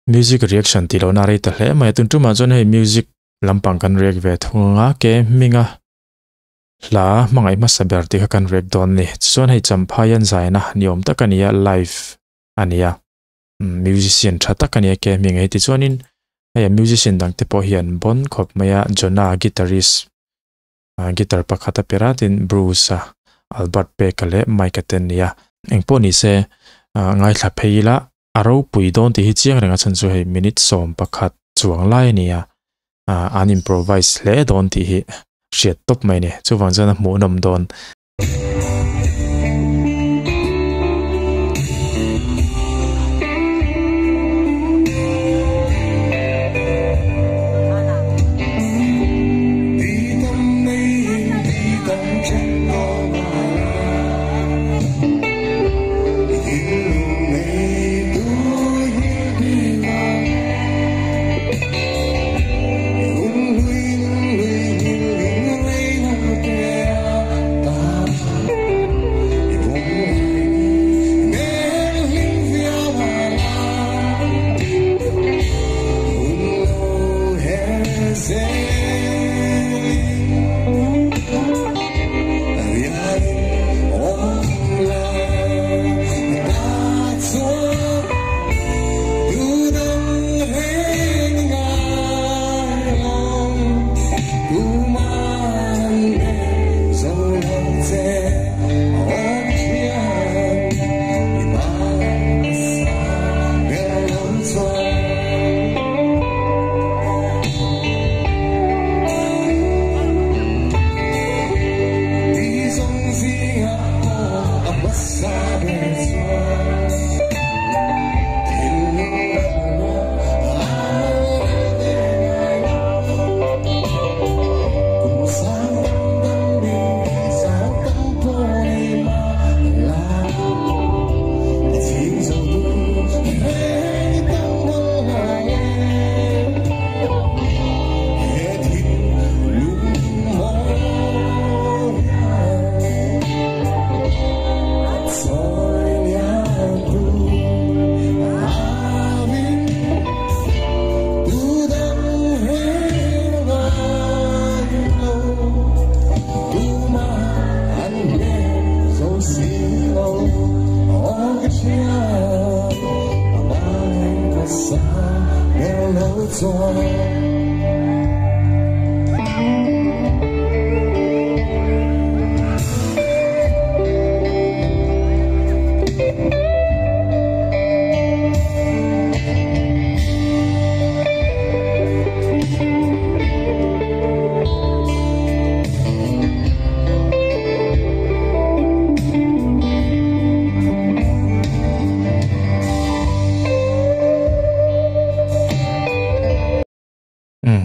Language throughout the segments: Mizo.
Music reaction tih lohna a rei ta hle mai a, tun tumah chuan hei music lampang kan react ve thung anga ke hminga hla hmangaih hmasa ber tih kha kan react dawn a ni. Tichuan hei Champhai an zaina ni awm tak a ni a, live a ni a, musician tha tak a ni a ke hming hei tichuanin hei a musician dang te pawh hi an bawn khawp mai a, Jonah guitarist guitar pakhat a per a tin Bruce a Albert Peka leh Mike a te an ni a. Engpawh ni se ngaithla phei ila A ropui dawn tih hi chiang reng a chhan chu hei minute 11 chuang lai a ni a, an improvise hle dawn tih hi hriat tawp mai a ni. Chuvang chuan a hmuhnawm dawn.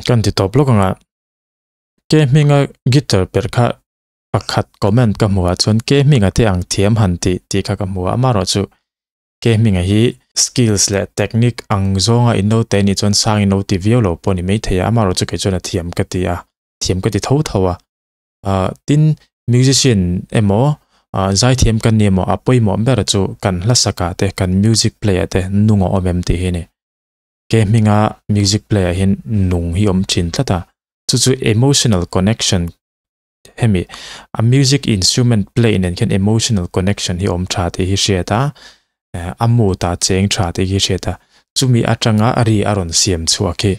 Kan ti tawp lawk anga ke hminga guitar per kha pakhat comment ka hmu ah chuan ke hminga te ang thiam han tih tih kha ka hmu a amaherawh chu ke hminga hi skills leh technique ang zawnga in lo te anih chuan sang in lo ti viau lo pawh a ni maithei a amaherawh chu kei chuan a thiam ka ti a thiam ka ti tho tho a ah tin musician emaw ah zaithiam kan ni emaw a pawimawh ber chu kan hla sakah te kan music play ah te nung a awm em tih hi a ni. Ke hminga music play ah hian nung hi awm thin tlat a, chu chu emotional connection hemi a music instrument play nen khian emotional connection hi awm tha tih hi hriat a, a mood ah cheng tha tih hi hriat a, chumi atanga a ri a rawn siam chhuak hi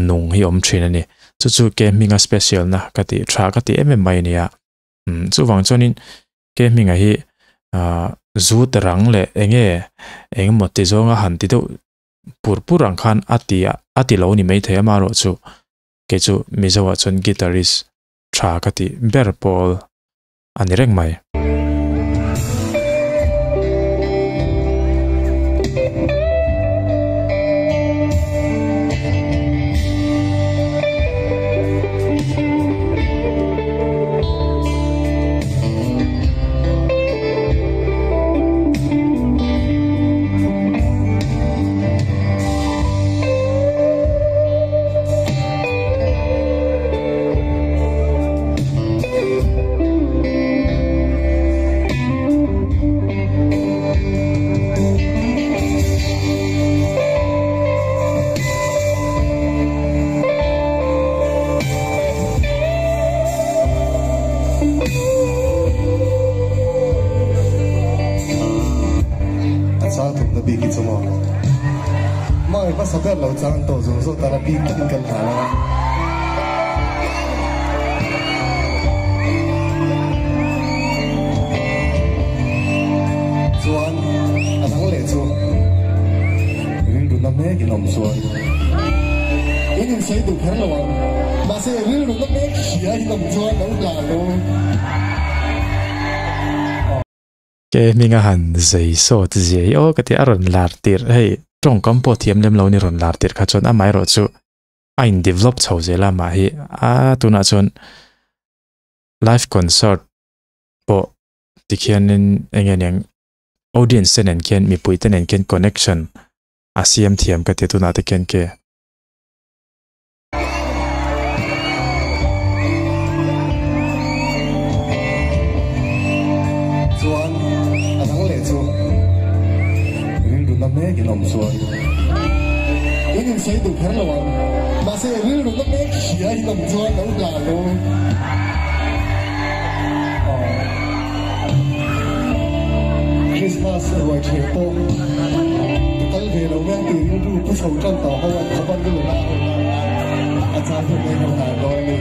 nung hi awm thin a ni. Chu chu ke hminga special na ka tih tha ka tih em em mai a ni a, chuvang chuanin ke hminga hi zu te rang leh enge engemaw ti zawnga han ti deuh pur pur ang khan a ti a a ti lo ni maithei amaherawh chu kei chu Mizo ah chuan guitarist tha ka tih ber pawl a ni reng mai. Hmangaih hmasa ber lo chang tawh zawng zawng tana bik takin kan hlan a. Chuan a dang leh chu rilru na mek in awm chuan in insawi duh kher lo ang. Mahse rilru na mek hria in awm chuan lo hlan u. Ke hminga han zei sawt ziai aw ka ti a rawn lar tirh hei tawngkam pawh thiam lem lo ni rawn lar tirh kha chuan amaherawhchu a in develop chho zel a mah hi a tunah chuan live concert pawh tikhianin eng nge niang audience te nen khian mipui te nen khian connection a siam thiam ka ti tunah te khian ke. Chuan a dang leh chu rilru na mek in awm chuan in insawi duh kher lo ang. Mahse rilru na mek hria in awm chuan lo hlan u. Christmas ruai ṭheh pawh ka kal ve lo mai ang tih rilru pu chho ṭan tawh ho an khawp an rilru na a chang hun mai ho hnar dawn a ni.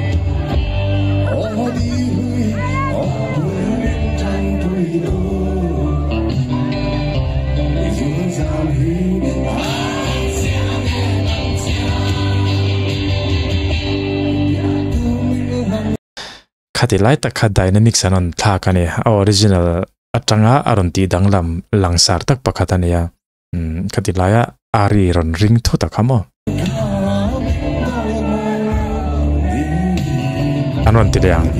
Aw di hui aw pui min ṭan pui tu i zun zam hi a chiang e lo chiang biak tu min hlan Khati lai tak kha dynamics an rawn thlak a ni. A original atanga a rawn tih danglam langsar tak pakhat a ni a. Umm khati laia ari rawn ring thut a kha maw? An rawn ti leh ang.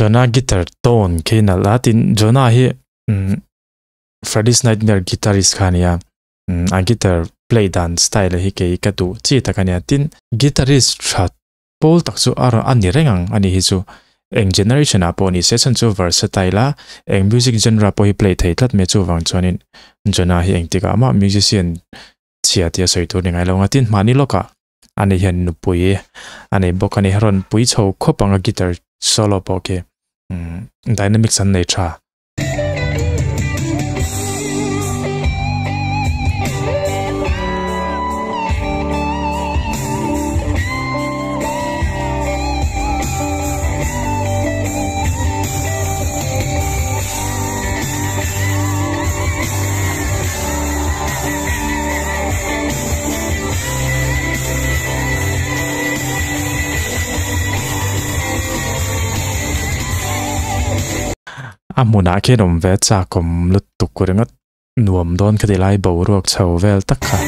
Jonah guitar tone khi nalh a tin Jonah hi Freddy's Nightmare guitarist kha a nia a guitar play dan style hi kei ka duh chi tak a nia tin guitarist tha pawl tak chu a rawn a ni reng ang a ni hi chu eng generation ah pawh ni se chhan chu versatile a eng music genre pawh hi play thei tlat mai chuvang chuanin Jonah hi engtikah mah musician chhia tia sawi tur ni ngai lo ang a tin mahni lawkah ani hian nupui a nei bawk a ni rawn pui chho khawp ang a guitar solo pawh khi dynamics an nei tha. A hmunah khian awm ve chak awm lutuk ringawt nuam dawn kha ti lai boruak chho vel tak kha.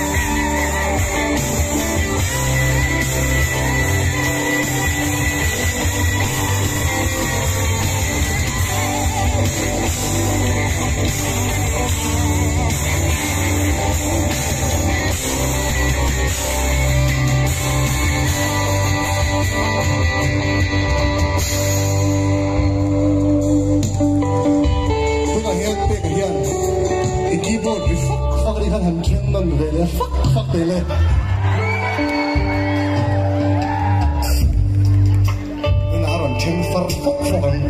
Tunah hian pek hian i keyboard ri fak fak anih khan han then nawn ve leh fak fak teh le. Tunah a rawn then far fawk fawk ang.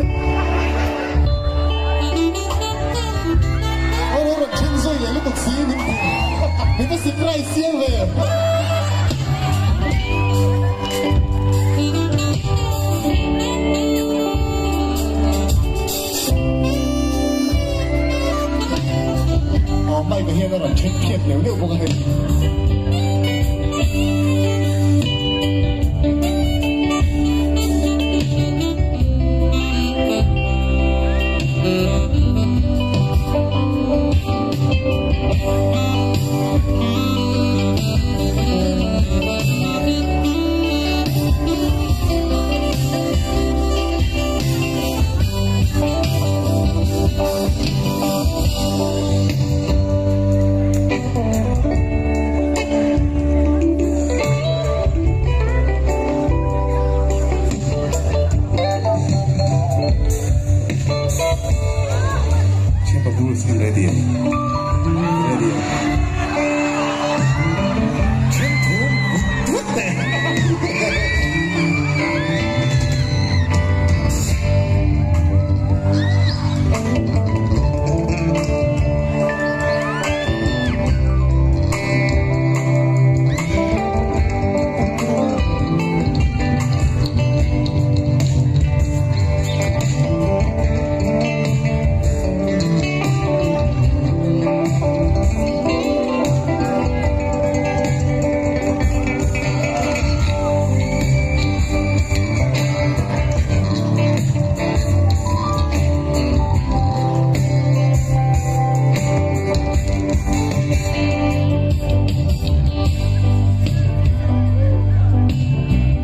A rawn then zui leh lutuk. chiang ve. Aw mic ah hian a rawn then phiat neuh neuh bawk a hei.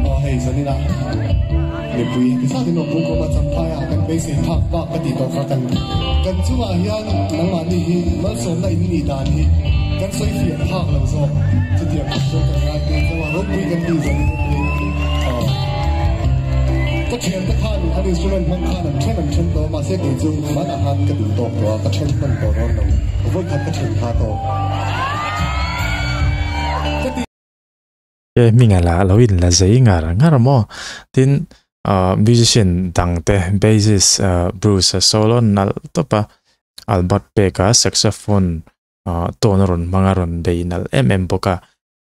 Aw hei zanin ah mipui heti zat in awm pung khawm a champhai ah kan beisei phak bak ka tih tawh kha kan kan chungah hian nangmahni hi malsawmna in nih dan hi kan sawi fiah phak lo zawk chutiang khat chuan kan ngai tui tho a ropui kan tih zanin a ni aw ka thiante khan an instrument hmang khan an then an then tawh a mahse kei chu hmanah khan ka duh tawk tawh a ka then hman tawh dawn lo vawikhat ka then kha tawk ka ti. He hminga lah lo in la zei ngar ngar maw? Tin, musician dangte bassist Bruce a solo nalh tawp a, Albert Peck-a saxophone tone a rawn hmang a rawn bei nalh em em bawk a.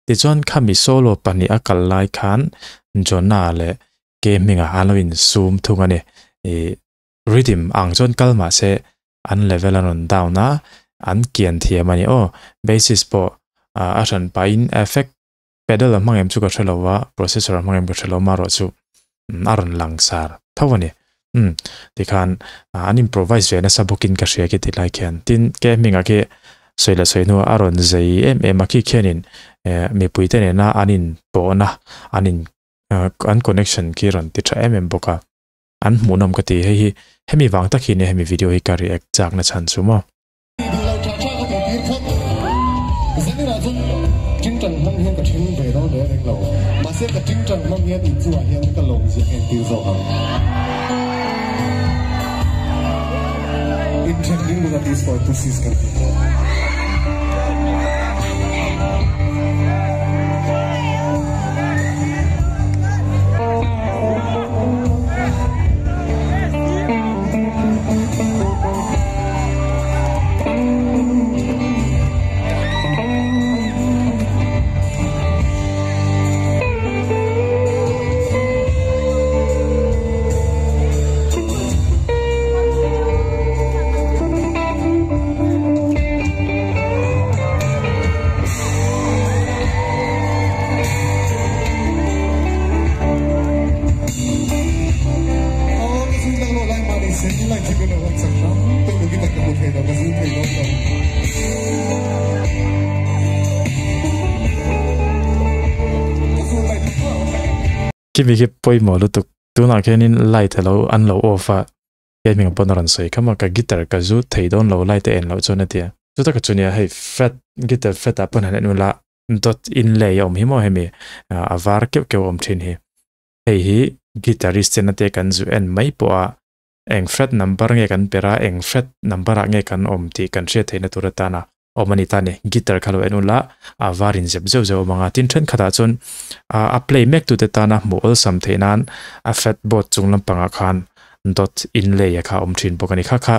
Tichuan khami solo pahnih a kal lai khan Jonah leh Ke hmingah an lo insum thung a ni. Ih rhythm ang chuan kal mah se an level a rawn down a, an kian thiam a ni aw. Bassist pawh a hran pahin effect Pedal a hmang em chu ka hre lo a, processor a hmang em ka hre lo marawh chu a rawn lang sar tho a ni. Umm tikhan an improvise ve nasa bawkin ka hria khi tilai khian. Tin, ke hmingah khi sawi leh sawi hnuah a rawn zei em em a khi khianin mipuite nena an inpawhna an in an connection khi rawn ti tha em em bawk a. An hmuhnawm ka ti hei hi hemi vang tak hi nia hemi video hi ka react chakna chhan chu maw. Tih duh lo tha tha ka tih tir phawt. Zanirah chuan tingtang hmang hian ka then ve dawn reng reng lo. Mahse ka tingtang hmang hian inchungah hian ka lawm zia ka entir zawk ang. Inthen ding lung a this for pussies kan ti tawh. Khi mi khi pawimawh lutuk tunah khianin light alo an lo off a gaming pawn a rawn sawi kham a ka guitar ka zu thei dawn lo light a en loh chuan a ti a chu taka chu nia hei fret guitar fret ah pawn han en ula dot inlay a awm hi maw hemi a var keuh keuh a awm thin hi hei hi guitarist ten a te kan zu en mai pawh a eng fret number nge kan per a, eng fret number ah nge kan awm tih kan hriat theihna tur atana awm a ni ta a ni. Guitar kha lo en ula, a var in zep zeuh zeuh awm ang a, tin thenkhatah chuan a play mek tute tana hmuh awlsam theih nan a fret board chung lampangah khan dot inlay a kha awm thin bawk a ni. Kha kha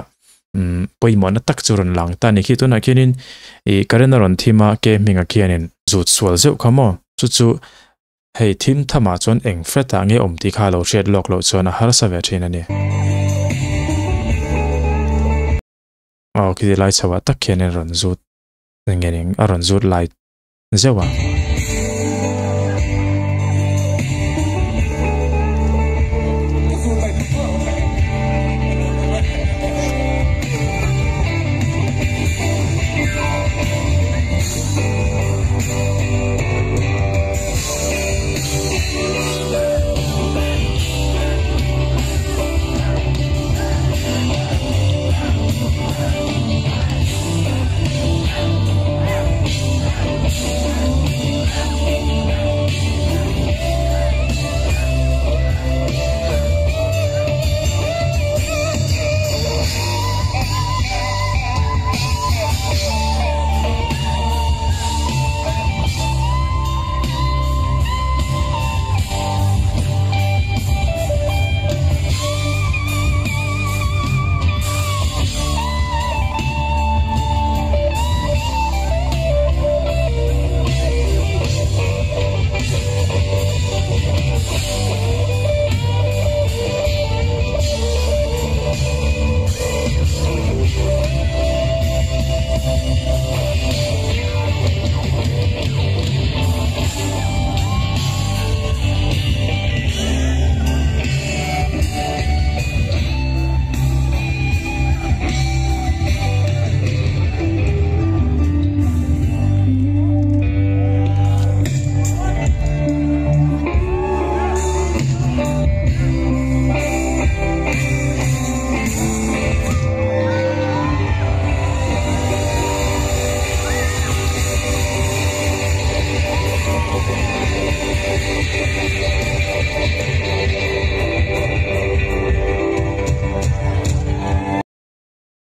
pawimawhna tak chu rawn lang ta a ni. Khi tunah khianin ih current a rawn thim a, ke hmingah khianin. Zut sual zeuh kha maw? Chu chu hei thim thamah chuan eng fret ah nge awm tih kha a lo hriat lawk loh chuan a harsa ve thin a ni. Aw khiti lai chho ah tak khian in rawn zut nge ning a rawn zut lai zeuh a.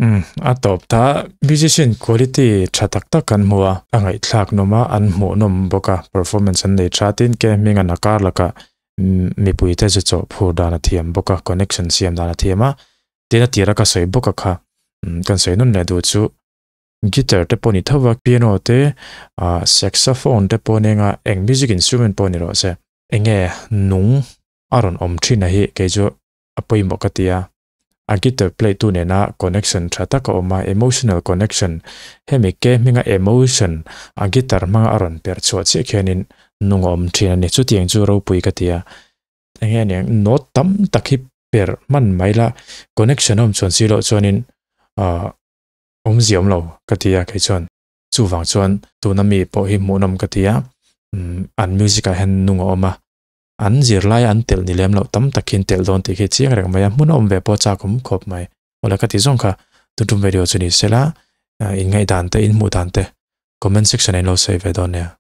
Umm a tawp ta musician quality tha tak tak kan hmu a a ngaihthlak nawm a an hmuh nawm bawk a performance an nei tha tin ke hming an a kar lakah mipui te chu chawh phur dan a thiam bawk a connection siam dan a thiam a tin a tira ka sawi bawk a kha kan sawi nawn leh duh chu guitar te pawh ni tho va piano te ah saxophone te pawh nia eng music instrument pawh ni rawh se enge nung a rawn awm thin a hi kei chu a pawimawh ka ti a a guitar play tu nena connection tha tak a awm a emotional connection hemi ke hminga emotion a guitar hmanga a rawn per chhuah chiah khianin nung a awm thin a ni chutiang chu ropui ka ti a eng nge aniang note tam tak hi per hman mai la connection a awm chuan si loh chuanin ah awmzia awm lo ka ti a kei chuan chuvang chuan tuna mi pawh hi hmuhnawm ka ti a an music ah hian nung a awm a. An zirlai an telh ni lem loh tam tak hian telh dawn tih khi chiang reng mai a, hmun a awm ve pawh chak awm khawp mai. Awle ka ti zawng kha tun tum video chu ni sela, in ngaihdan te, in hmuh dan te comment section ah in lo sawi ve dawn nia.